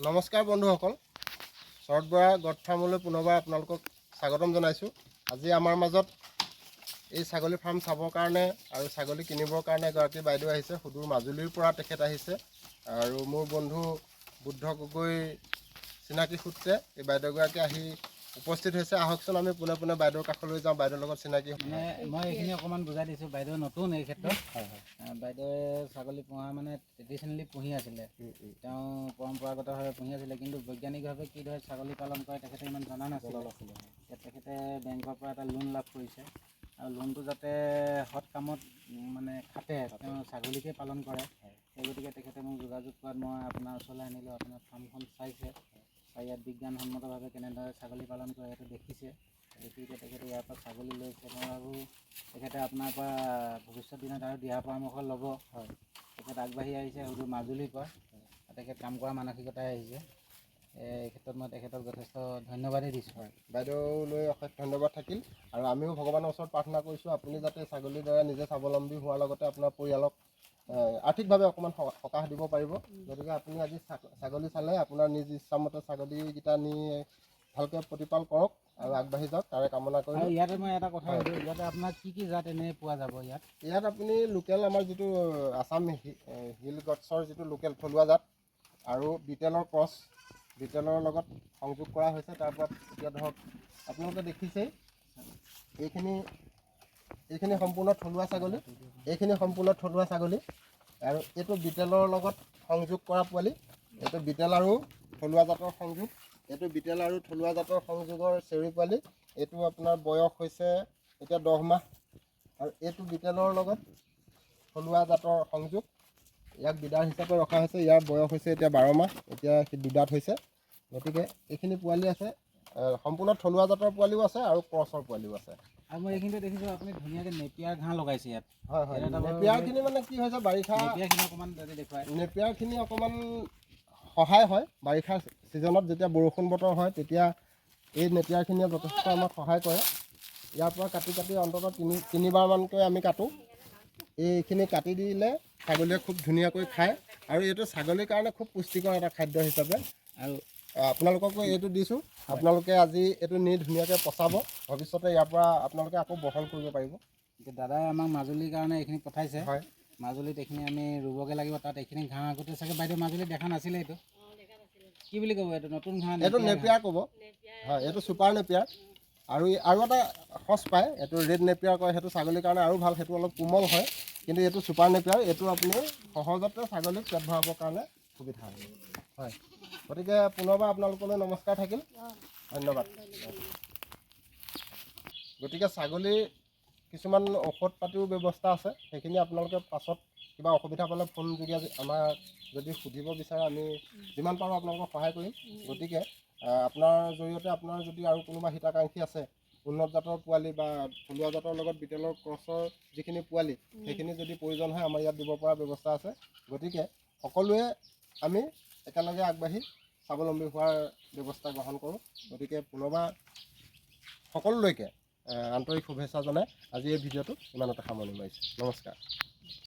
নমস্কাৰ বন্ধুসকল, শৰৎ বৰা গড ফাৰ্মলৈ পুনৰবাৰ আপোনালোকক স্বাগতম জনাইছোঁ। আজি আমাৰ মাজত এই ছাগলী ফাৰ্ম চাবৰ কাৰণে আৰু ছাগলী কিনিবৰ কাৰণে এগৰাকী বাইদেউ আহিছে। সুদূৰ মাজুলীৰ পৰা তেখেত আহিছে আৰু মোৰ বন্ধু বুদ্ধ গগৈ চিনাকি সূত্ৰে এই বাইদেউগৰাকী আহি উপস্থিত হৈছে। আহকচোন, আমি পোনে পোনে বাইদেউৰ কাষলৈ যাওঁ, বাইদেউৰ লগত চিনাকি হওঁ। মানে মই এইখিনি অকণমান বুজাই দিছোঁ। বাইদেউ নতুন এই ক্ষেত্ৰত। হয় হয় বাইদেৱে ছাগলী পোহা মানে ট্ৰেডিশ্যনেলি পুহি আছিলে, তেওঁ পৰম্পৰাগতভাৱে পুহি আছিলে, কিন্তু বৈজ্ঞানিকভাৱে কিদৰে ছাগলী পালন কৰে তেখেতে ইমান জনা নাছিলে। জনা নাছিলে। এতিয়া তেখেতে বেংকৰ পৰা এটা লোন লাভ কৰিছে আৰু লোনটো যাতে সৎ কামত মানে খাটে, তেওঁ ছাগলীকে পালন কৰে। সেই গতিকে তেখেতে মোক যোগাযোগ কৰাত মই আপোনাৰ ওচৰলৈ আনিলোঁ। আপোনাৰ ফাৰ্মখন চাইছে, চাই ইয়াত বিজ্ঞানসন্মতভাৱে কেনেদৰে ছাগলী পালন কৰে সেইটো দেখিছে। দেখি এতিয়া তেখেতে ইয়াৰ পৰা ছাগলী লৈছে। মই ভাবোঁ তেখেতে আপোনাৰ পৰা ভৱিষ্যত দিনত আৰু দিহা পৰামৰ্শ ল'ব। তেখেত আগবাঢ়ি আহিছে সুদূৰ মাজুলীৰ পৰা। তেখেত কাম কৰা মানসিকতাই আহিছে। এই ক্ষেত্ৰত মই তেখেতক যথেষ্ট ধন্যবাদেই দিছোঁ। হয়, বাইদেউলৈ অশেষ ধন্যবাদ থাকিল আৰু আমিও ভগৱানৰ ওচৰত প্ৰাৰ্থনা কৰিছোঁ, আপুনি যাতে ছাগলীৰ দ্বাৰা নিজে স্বাৱলম্বী হোৱাৰ লগতে আপোনাৰ পৰিয়ালক আৰ্থিকভাৱে অকণমান সকাহ দিব পাৰিব। গতিকে আপুনি আজি ছাগলী চালে, আপোনাৰ নিজ ইচ্ছামতে ছাগলীকেইটা নি ভালকৈ প্ৰতিপাল কৰক আৰু আগবাঢ়ি যাওক, তাৰে কামনা আৰু কৰিলোঁ। ইয়াতে মই এটা কথা সুধোঁ, ইয়াতে আপোনাৰ কি কি জাত এনেই পোৱা যাব ইয়াত? ইয়াত আপুনি লোকেল আমাৰ যিটো আছাম হিল গটছৰ যিটো লোকেল থলুৱা জাত আৰু বিটেলৰ ক্ৰছ, বিটেলৰ লগত সংযোগ কৰা হৈছে। তাৰপৰা এতিয়া ধৰক আপোনালোকে দেখিছেই, এইখিনি এইখিনি সম্পূৰ্ণ থলুৱা ছাগলী, এইখিনি সম্পূৰ্ণ থলুৱা ছাগলী আৰু এইটো বিটেলৰ লগত সংযোগ কৰা পোৱালি। এইটো বিটেল আৰু থলুৱা জাতৰ সংযোগ। এইটো বিটেল আৰু থলুৱা জাতৰ সংযোগৰ চেউৰী পোৱালি। এইটো আপোনাৰ বয়স হৈছে এতিয়া 10 মাহ আৰু এইটো বিটেলৰ লগত থলুৱা জাতৰ সংযোগ। ইয়াক ব্ৰিডাৰ হিচাপে ৰখা হৈছে। ইয়াৰ বয়স হৈছে এতিয়া 12 মাহ, এতিয়া সি দুদাঁত হৈছে। গতিকে এইখিনি পোৱালি আছে, সম্পূৰ্ণ থলুৱা জাতৰ পোৱালিও আছে আৰু ক্ৰছৰ পোৱালিও আছে। আৰু মই এইখিনিতে দেখিছোঁ, আপুনি ধুনীয়াকৈ নেপিয়াৰ ঘাঁহ লগাইছে ইয়াত। হয়। এটা বাৰু নেপিয়াৰখিনি মানে কি হৈছে, বাৰিষা নেপিয়াৰখিনি অকণমান যদি দেখুৱাই। নেপিয়াৰখিনি অকণমান সহায় হয় বাৰিষা ছিজনত। যেতিয়া বৰষুণ বতৰ হয়, তেতিয়া এই নেপিয়াৰখিনিয়ে যথেষ্ট আমাক সহায় কৰে। ইয়াৰ পৰা কাটি কাটি অন্ততঃ তিনিবাৰমানকৈ আমি কাটোঁ। এইখিনি কাটি দিলে ছাগলীয়ে খুব ধুনীয়াকৈ খায় আৰু এইটো ছাগলীৰ কাৰণে খুব পুষ্টিকৰ এটা খাদ্য হিচাপে। আৰু আপোনালোককো এইটো দিছোঁ। আপোনালোকে আজি এইটো নি ধুনীয়াকৈ পচাব, ভৱিষ্যতে ইয়াৰ পৰা আপোনালোকে আকৌ বহল কৰিব পাৰিব। এতিয়া দাদাই আমাক মাজুলীৰ কাৰণে এইখিনি পঠাইছে। মাজুলীত এইখিনি আমি ৰুবগৈ লাগিব। তাত এইখিনি ঘাঁহ আগতে চাগে বাইদেউ মাজুলীত দেখা নাছিলে। এইটো কি বুলি ক'ব? এইটো নতুন ঘাঁহ? এইটো নেপিয়াৰ ঘাঁহ। নেপিয়াৰ ক'ব। হয়, এইটো ছুপাৰ নেপিয়াৰ আৰু আৰু এটা সঁচ পায়, এইটো ৰেড নেপিয়াৰ কয়। সেইটো ছাগলীৰ কাৰণে আৰু ভাল, সেইটো অলপ কোমল হয়। কিন্তু এইটো ছুপাৰ নেপিয়াৰ, এইটো আপুনি সহজতে ছাগলীক পেট ভৰাবৰ কাৰণে সুবিধা হয়। হয়, গতিকে পুনৰবাৰ আপোনালোকলৈ নমস্কাৰ থাকিল, ধন্যবাদ। গতিকে ছাগলীৰ কিছুমান ঔষধ পাতিও ব্যৱস্থা আছে। সেইখিনি আপোনালোকে পাছত কিবা অসুবিধা পালে ফোন যোগে আমাক যদি সুধিব বিচাৰে, আমি যিমান পাৰোঁ আপোনালোকক সহায় কৰিম। গতিকে আপোনাৰ জৰিয়তে আপোনাৰ যদি আৰু কোনোবা হিতাকাংক্ষী আছে, উন্নত জাতৰ পোৱালি বা থলুৱা জাতৰ লগত বিটেলৰ ক্ৰছৰ যিখিনি পোৱালি, সেইখিনি যদি প্ৰয়োজন হয়, আমাৰ ইয়াত দিব পৰা ব্যৱস্থা আছে। গতিকে সকলোৱে আমি একেলগে আগবাঢ়ি স্বাৱলম্বী হোৱাৰ ব্যৱস্থা গ্ৰহণ কৰোঁ। গতিকে পুনৰবাৰ সকলোলৈকে আন্তৰিক শুভেচ্ছা জনাই আজি এই ভিডিঅ'টো ইমানতে সামৰণি মাৰিছোঁ। নমস্কাৰ।